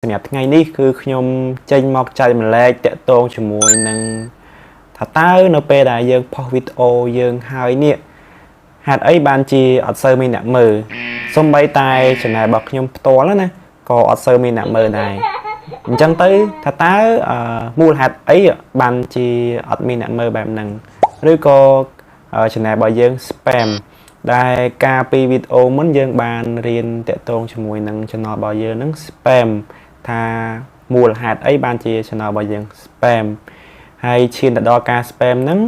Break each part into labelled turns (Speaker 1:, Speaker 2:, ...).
Speaker 1: សម្រាប់ថ្ងៃនេះគឺខ្ញុំចេញមកចែករំលែកតាក់ទងជាមួយនឹងថាតើនៅពេលដែលយើងផុសវីដេអូយើងហើយនេះហេតុអីបានជាអត់សូវមានអ្នកមើលសូម្បីតែ channel របស់ខ្ញុំផ្ទាល់ណាក៏អត់សូវមានអ្នកមើលដែរអញ្ចឹងទៅថាតើមូលហេតុអីបានជាអត់មានអ្នកមើលបែបហ្នឹងឬក៏ channel របស់យើង spam ដែលកាលពីវីដេអូមុនយើងបានរៀនតាក់ទងជាមួយនឹង channel របស់យើងហ្នឹង spam ថាមូលហេតុអីបានជា channel របស់យើង spam ហើយឈានទៅដល់ការ spam ហ្នឹង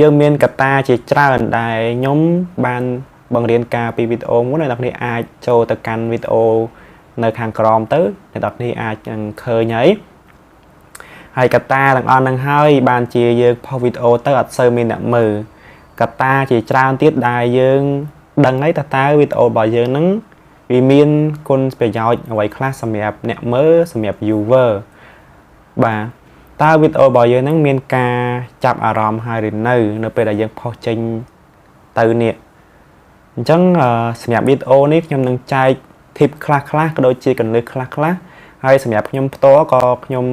Speaker 1: យើងមានកត្តាជាច្រើនដែលខ្ញុំបានបង្រៀនការពីវីដេអូមុនអ្នកនរគ្នាអាចចូលទៅកាន់វីដេអូនៅខាងក្រោមទៅអ្នកនរគ្នាអាចនឹងឃើញហើយហើយកត្តាទាំងអស់ហ្នឹងហើយបានជាយើងផុសវីដេអូទៅអត់សូវមានអ្នកមើលកត្តាជាច្រើនទៀតដែលយើងដឹងហើយតើតើវីដេអូរបស់យើងហ្នឹងវាមានគុណប្រយោជន៍អ្វីខ្លះសម្រាប់អ្នកមើលសម្រាប់ viewer បាទតើវីដេអូរបស់យើងហ្នឹងមានការចាប់អារម្មណ៍ហើយឬនៅនៅពេលដែលយើងផុសចេញទៅនេះអញ្ចឹងសម្រាប់វីដេអូនេះខ្ញុំនឹងចែក tip ខ្លះខ្លះក៏ដូចជាកន្លឹះខ្លះខ្លះហើយសម្រាប់ខ្ញុំផ្ទាល់ក៏ខ្ញុំ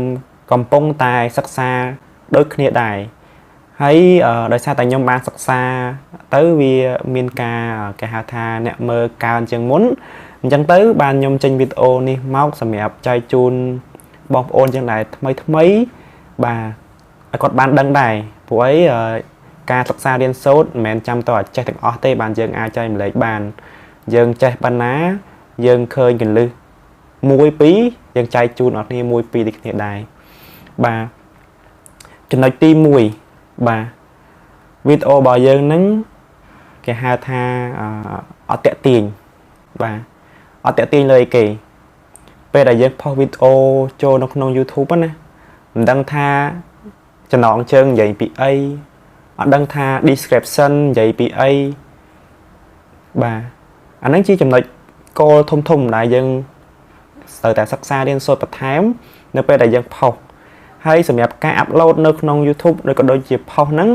Speaker 1: កំពុងតែសិក្សាដូចគ្នាដែរហើយដោយសារតែខ្ញុំបានសិក្សាទៅវាមានការគេហៅថាអ្នកមើលកើនជាងមុនអញ្ចឹងទៅបានខ្ញុំចេញវីដេអូនេះមកសម្រាប់ចែកជូនបងប្អូនជាងដែរថ្មីថ្មីបាទឲ្យគាត់បានដឹងដែរព្រោះអីការសិក្សារៀនសូត្រមិនមែនចាំតឲ្យចេះទាំងអស់ទេបានយើងអាចចែករំលែកបានយើងចេះប៉ុណ្ណាយើងឃើញកលឹះ1 2យើងចែកជូនអស់គ្នា1 2ដូចគ្នាដែរបាទចំណុចទី1បាទវីដេអូរបស់យើងហ្នឹងគេហៅថាអត់តាក់ទាញបាទអត់តាក់ទាញលើអីគេពេលដែលយើងផុសវីដេអូចូលនៅក្នុង YouTube ណាមិនដឹងថាចំណងជើងនិយាយពីអីអត់ដឹងថា description និយាយពីអីបាទអាហ្នឹងជាចំណុចគោលធំធំដែលយើងត្រូវតែសិក្សារៀនសូត្របន្ថែមនៅពេលដែលយើងផុសហើយសម្រាប់ការ upload នៅក្នុង YouTube ឬក៏ដូចជាផុសហ្នឹង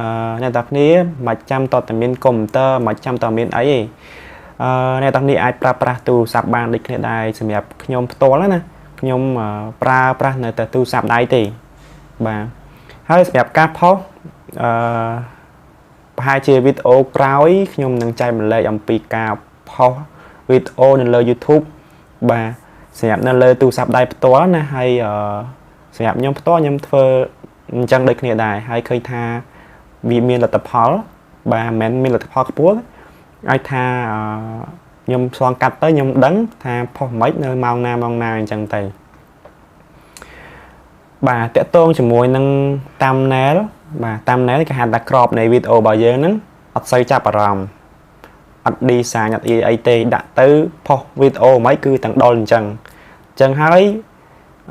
Speaker 1: អឺអ្នកទាំងគ្នាមិនចាំតតែមានកុំព្យូទ័រមិនចាំតមានអីទេអឺអ្នកទាំងនេះអាចប្រើប្រាស់ទូរស័ព្ទបានដូចគ្នាដែរសម្រាប់ខ្ញុំផ្ទាល់ណាខ្ញុំប្រើប្រាស់នៅតែទូរស័ព្ទដៃទេបាទហើយសម្រាប់ការផុសអឺប្រហែលជាវីដេអូក្រោយខ្ញុំនឹងចែករំលែកអំពីការផុសវីដេអូនៅលើ YouTube បាទសម្រាប់នៅលើទូរស័ព្ទដៃផ្ទាល់ណាហើយអឺសម្រាប់ខ្ញុំផ្ទាល់ខ្ញុំធ្វើអញ្ចឹងដូចគ្នាដែរហើយឃើញថាវាមានលទ្ធផលបាទមិនមែនមានលទ្ធផលខ្ពស់អាចថាខ្ញុំឆ្លងកាត់ទៅខ្ញុំដឹងថាផុសមិននៅម៉ោងណាម៉ោងណាអញ្ចឹងទៅបាទតាក់ទងជាមួយនឹង thumbnail បាទ thumbnail គេហៅថាក្របនៃវីដេអូរបស់យើងហ្នឹងអត់សូវចាប់អារម្មណ៍អត់ design អត់អីទេដាក់ទៅផុសវីដេអូមិនគឺទាំងដុលអញ្ចឹងអញ្ចឹងហើយ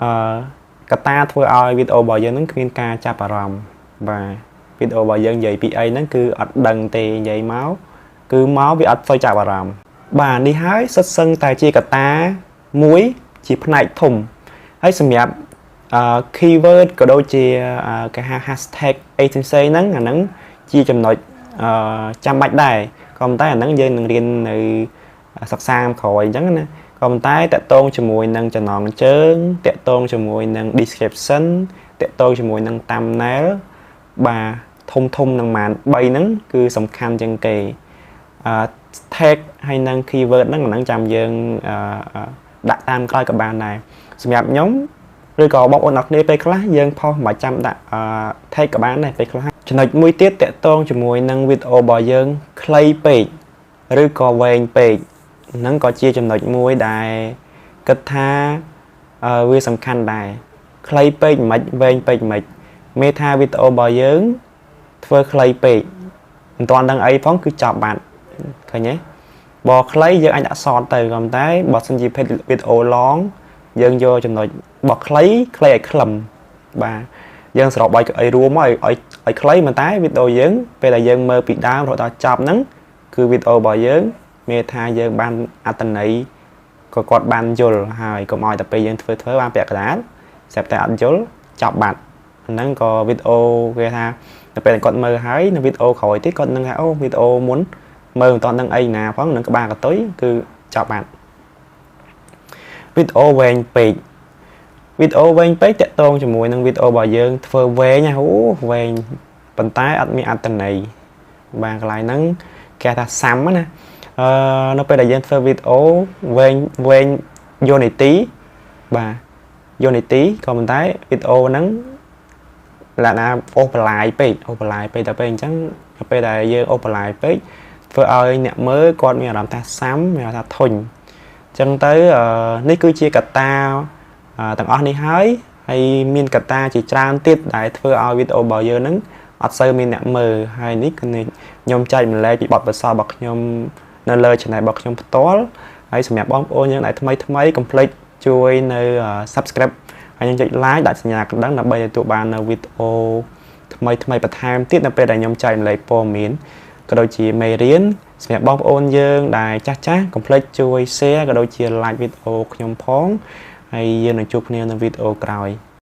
Speaker 1: អឺកត្តាធ្វើឲ្យវីដេអូរបស់យើងហ្នឹងគ្មានការចាប់អារម្មណ៍បាទវីដេអូរបស់យើងនិយាយពីអីហ្នឹងគឺអត់ដឹងទេនិយាយមកគឺមកវាអត់សូវចាប់អារម្មណ៍បាទនេះហើយសិតសឹងតែជាកត្តាមួយជាផ្នែកធំហើយសម្រាប់អឺ keyword ក៏ដូចជាគេហៅ hashtag អីផ្សេងៗហ្នឹងអាហ្នឹងជាចំណុចអឺចាំបាច់ដែរក៏ប៉ុន្តែអាហ្នឹងយើងនឹងរៀននៅសិក្សាក្រោយអញ្ចឹងណាក៏ប៉ុន្តែតាក់ទងជាមួយនឹងចំណងជើងតាក់ទងជាមួយនឹង description តាក់ទងជាមួយនឹង thumbnail បាទធំធំនឹងម៉ាន3ហ្នឹងគឺសំខាន់ជាងគេអឺ tag ហើយនឹង keyword ហ្នឹងអាហ្នឹងចាំយើងអឺដាក់តាមក្រោយក៏បានដែរសម្រាប់ខ្ញុំឬក៏បងប្អូនអរគ្នាពេលខ្លះយើងផុសមិនចាំដាក់ tag ក៏បានដែរពេលខ្លះចំណុចមួយទៀតតាក់ទងជាមួយនឹងវីដេអូរបស់យើងខ្លីពេកឬក៏វែងពេកហ្នឹងក៏ជាចំណុចមួយដែលគិតថាវាសំខាន់ដែរខ្លីពេកមិនវែងពេកមិនមេថាវីដេអូរបស់យើងធ្វើខ្លីពេកមិនទាន់ដឹងអីផងគឺចប់បាត់ឃើញទេបើខ្លីយើងអាចដាក់ short ទៅក៏តែបើសិនជាវីដេអូ long យើងយកចំណុចបើខ្លីខ្លីឲ្យខ្លឹមបាទយើងសរុបឲ្យឲ្យរួមមកឲ្យឲ្យខ្លីប៉ុន្តែវីដេអូយើងពេលដែលយើងមើលពីដើមរហូតដល់ចប់ហ្នឹងគឺវីដេអូរបស់យើងមានថាយើងបានអត្តន័យក៏គាត់បានយល់ហើយកុំឲ្យតែពេលយើងធ្វើធ្វើបានពាក់កណ្ដាលស្រាប់តែអត់យល់ចប់បាត់ហ្នឹងក៏វីដេអូគេថានៅពេលគាត់មើលហើយនៅវីដេអូក្រោយទៀតគាត់នឹងថាអូវីដេអូមុនមើលមិនទាន់ដឹងអីណាផងនឹងក្បាលកតុយគឺចប់បាត់ វីដេអូវែងពេកវីដេអូវែងពេកតាក់ទងជាមួយនឹងវីដេអូរបស់យើងធ្វើវែងណាអូវែងប៉ុន្តែអត់មានអត្ថន័យបាទកន្លែងហ្នឹងគេថាសាំណាអឺនៅពេលដែលយើងធ្វើវីដេអូវែងវែងយកនីតិបាទយកនីតិក៏ប៉ុន្តែវីដេអូហ្នឹងលក្ខណៈអូសបន្លាយពេកអូសបន្លាយពេកតែពេលអញ្ចឹងទៅពេលដែលយើងអូសបន្លាយពេកធ្វើឲ្យអ្នកមើលគាត់មានអារម្មណ៍ថាសាំមានអារម្មណ៍ថាធុញអញ្ចឹងទៅនេះគឺជាកត្តាទាំងអស់នេះហើយហើយមានកត្តាជាច្រើនទៀតដែលធ្វើឲ្យវីដេអូរបស់យើងហ្នឹងអត់សូវមានអ្នកមើលហើយនេះគឺខ្ញុំចែករំលែកពីបទពិសោធន៍របស់ខ្ញុំនៅលើ channel របស់ខ្ញុំផ្ទាល់ហើយសម្រាប់បងប្អូនយើងដែលថ្មីថ្មីកុំភ្លេចជួយនៅ subscribe ហើយយើងចុច like ដាក់សញ្ញាកណ្ដឹងដើម្បីទទួលបាននៅវីដេអូថ្មីថ្មីបន្ថែមទៀតនៅពេលដែលខ្ញុំចែករំលែកព័ត៌មានក៏ដូចជាមេរៀនសម្រាប់បងប្អូនយើងដែលចាស់ចាស់កុំភ្លេចជួយ share ក៏ដូចជា like វីដេអូខ្ញុំផងហើយយើងនឹងជួបគ្នានៅវីដេអូក្រោយ។